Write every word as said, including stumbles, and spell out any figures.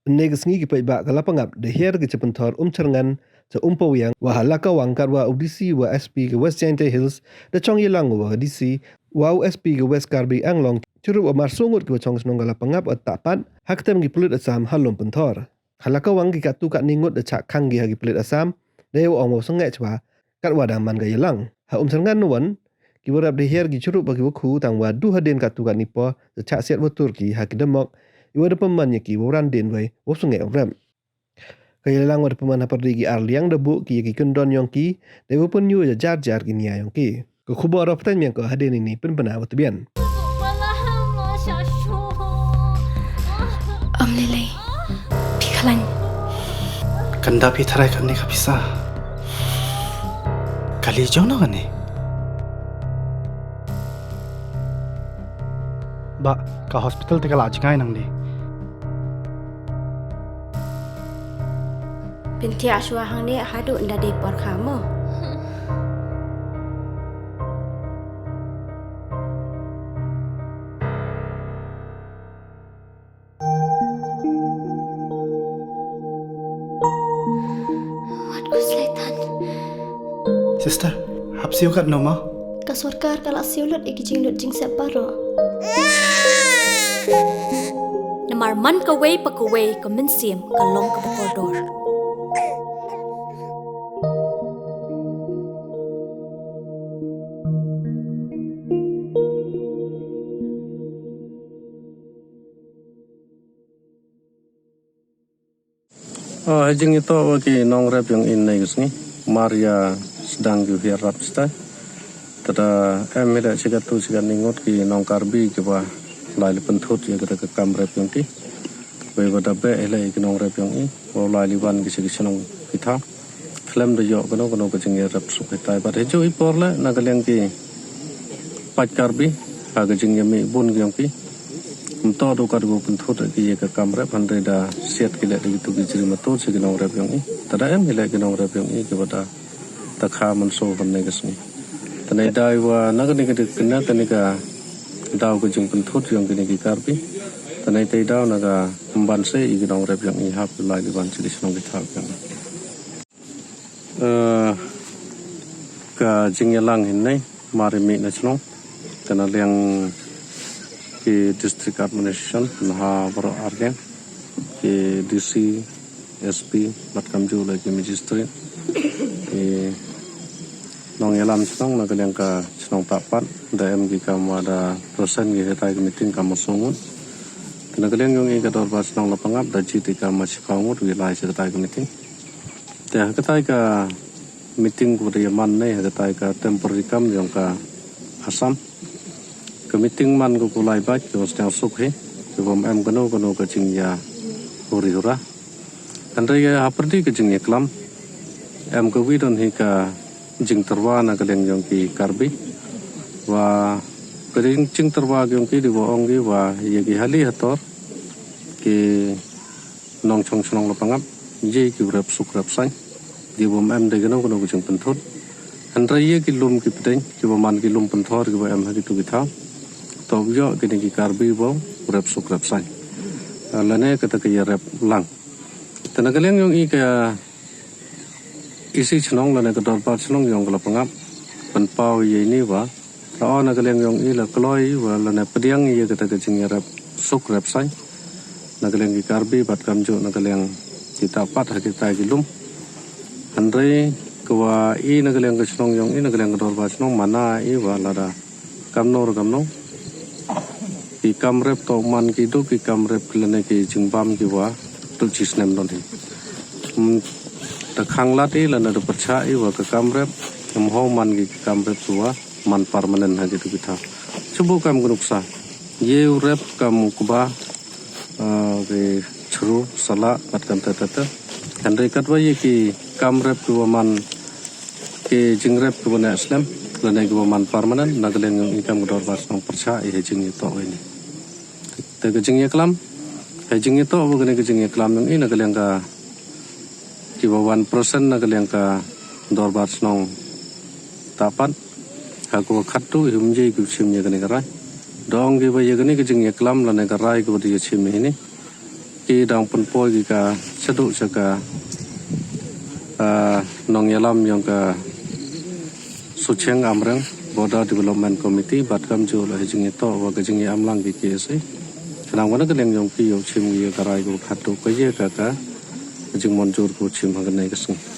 Hynne ka sngi ki paidbah ka Lapangap da hiar ki cha pynthor Umchyrngan cha Umpawiang wa ha Lakawang katwa u D C wa S P ka West Jaintia Hills da chong ïalang wa ka D C wa u S P ka West Karbi Anglong chirup wa mar soo ngut kiwa chong shnong ka Lapangap wa tahpat ha ktem ki pulit Assam ha lum pynthor. Ha Lakawang ki katto katne ngut da chah khang ki ha ki pulit Assam da ïa wa ong wa sngewbha katwa dang man ka ïalang. Ha Umchyrngan wan kiwa rep da hiar ki chirup wa kiwa khu tangwa du hadien katto katne por da chah siat wa tur ki ha ki damok iwa da pynman ïa ki wa ran dien wei wa sngewbha rep. Ka ïalang wa da pynman ha pyrdi ki ar liang da buh ki ïa ki kyndon yong ki da wa pynïoh ïa jar jar ki nia yong ki. Ka khubor wa pateng miang ko hadien ini pynbna wa tbian. Ym lei lei. Phi khlaiñ. Kan da phi tharai kane ka pisa. Kali jong no kane. Ba ka hospital te ka la jngai nang di. Pynthia shuwa hangne haduh nda dei por kha mo. Wat ku slaitan. Sister, hap siew kat no ma? Ka sorkar ka la siew lut ïa ki jinglut jingsep baroh. Namar man kawei pa kawei ka mynsiem ka long kaba kordor. Oh, ha jingïatoh wa ki nongrep yong i hynne ka sngi, mar ïa sdang ki u hiar rap stai. Tada em hi da shi katto shi katne ngut ki nong Karbi kiwa lai li pynthut ïa kata ka kam rep yong ki. Wei wa da beh hi la ïa ki nongrep yong i wa lai li wan ki shi ki shnong ki thaw. Khlem da ïoh kano kano ka jingïarep suk hitai. Bad hi ju i por la na ka liang ki paid Karbi ha ka jingïamih bun ki yong ki. Mynta du kat ko pynthut ki ïa ka kam rep hynrei da siat ki leh da kitu ki jri matur shi ki nongrep yong i. Tada em hi leh ki nongrep yong i kiwa da takha mynsaw hynne ka sngi. Tanei dei wa na kane ka dei kane kane ka daw ka jingpynthut yong kane ki Karbi. Tanei tei daw na ka mban se i ki nongrep yong i hap lai ki wan shi ki shnong ki thaw yong i. Eh, ka jingïalang hynne mar i mih na chnong. Ka na liang ki district administration na ha baroh ar liang ki D C, S P, bad kamjooh la ki magistrate. Ki nongïalam chnong na ka liang ka chnong Tahpat da em ki kam wa da present ki hitai ka meeting kam wa soo ngut. Te na ka liang yong i ka dorbar chnong Lapangap da jied i kam wa shiphew ngut wi lai sha katai ka meeting. Te ha katai ka meeting ko da ïa man ne ha katai ka temporary kam yong ka Assam. Ka meeting man ko ko lai bad ko sdang suk hi. Ko bym em kano kano ka jingïa huri hura. Hynrei ha pyrdi ka jingïaklam em ka wi don hi ka jingtyrwa na ka liang yong ki Karbi. Wa ka jing, jingtyrwa yong ki di wa ong ki wa ïa ki hali hator ki nongchong chnong Lapangap, ïa ki rep suk rep sain. Di wa em de kano kano ka jingpynthut. Hynrei ïa ki lum ki pdeng, ki wa man ki lum pynthor, ki wa em ha kitu ki thaw. To ïoh kine ki Karbi wa rep suk rep sain. Lane kata ka ïa rep lang. Te na ka liang yong i ka isi chnong lane ka dorbar chnong yong ka Lapangap. Pynpaw ïa ini wa. Ka o na ka liang yong i la kloi wa lane pdiang ïa kata ka jingïarep suk rep sain. Na ka liang ki Karbi bad kamjooh na ka liang ki Tahpat ha kitai ki lum. Hynrei ka wa i na ka liang ka chnong yong i na ka liang ka dorbar chnong mana i wa lada kamno re kamno. Ki kam rep to man ki du ki kam rep ki lane ki jingbam ki wa tu chi snem don hi. Hmm, ta khang lad i lane da pyrchah i wa ka kam rep. Em ho man ki kam rep ki wa man permanent ha kitu ki thaw. Chubu kam ka nuksa. Ye u rep kam u kba, ah, ki chru sala bad kam ta ta ta. Hynrei katwa ye ki kam rep ki wa man ki jingrep ki wa neh slem lane ki wa man permanent na ka liang yong i kam ka dorbar chnong pyrchah i ha jingïatoh ini. Te ka jingïaklam ha jingïatoh wa kane ka jingïaklam yong i na ka liang ka ki wa wan present na ka liang ka dorbar chnong Tahpat. Ha ko khattu i hum je ki u chim ïa kane ka rai. Dong ki wa ïa kane ka jingïaklam lane ka rai ki wa di ïa chim ini. Ki dang pynpoi ki ka shaduh sha ka, ah, nongïalam yong ka Sucheng Amreng Border Development Committee bad kam ju la jingïatoh wa ka jingïamlang ki K S A. Khnang wa na ka liang yong ki yoh chim ki ka rai ko khatduh ka ye ka ka jingmonjur ko chim ha ka nei ka sngi.